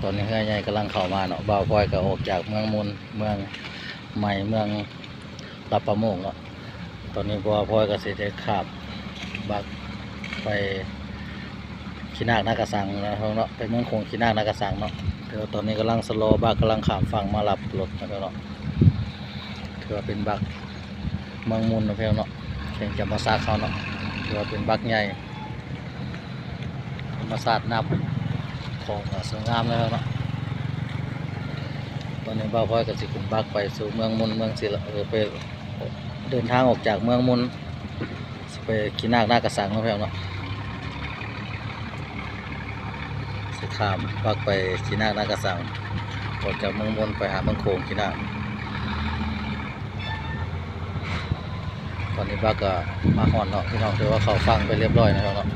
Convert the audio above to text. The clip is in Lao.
ຕອນນີ້ເຮືອໃຫຍ່ກຳລັງເຂົ້າມາເນາະ ບ່າວພອຍກໍອອກຈາກເມືອງມຸນ ເມືອງໃໝ່ ເມືອງລາບປະໂມງເນາະ. ຕອນນີ້ບ່າວພອຍກໍຊິໄດ້ຂ້າມບັກໄປຂີ້ນາກນາກະສັງເນາະ ໄປເມືອງໂຂງຂີ້ນາກນາກະສັງເນາະ. ແຕ່ວ່າຕອນນີ້ກຳລັງຊະລໍບັກ ກຳລັງຂ້າມຝັ່ງມາຮັບລົດເນາະ ຖືວ່າເປັນບັກເມືອງມຸນເນາະ ແຂວງຈຳປາສັກເຮົາເນາະ. ຖືວ່າເປັນບັກໃຫຍ່ ທຳມະຊາດນ້ຳຂອງກໍສວຍງາມເນາະ. ຕອນນີ້ບ່າວພອຍກໍຊິຂຶ້ນບັກໄປສູ່ເມືອງມຸນ ເມືອງສີລະ ເອີ ໄປເດີນທາງອອກຈາກເມືອງມຸນ ຊິໄປຂີ້ນາກນາກະສັງເນາະ ພີ່ນ້ອງເນາະ. ຊິຂ້າມບັກໄປຂີ້ນາກນາກະສັງ ອອກຈາກເມືອງມຸນໄປຫາເມືອງໂຂງຂີ້ນາກ. ຕອນນີ້ບັກກໍມາຮອດເນາະ ພີ່ນ້ອງ ຖືວ່າເຂົ້າຝັ່ງໄປຮຽບຮ້ອຍເນາະ ພີ່ນ້ອງເນາະ.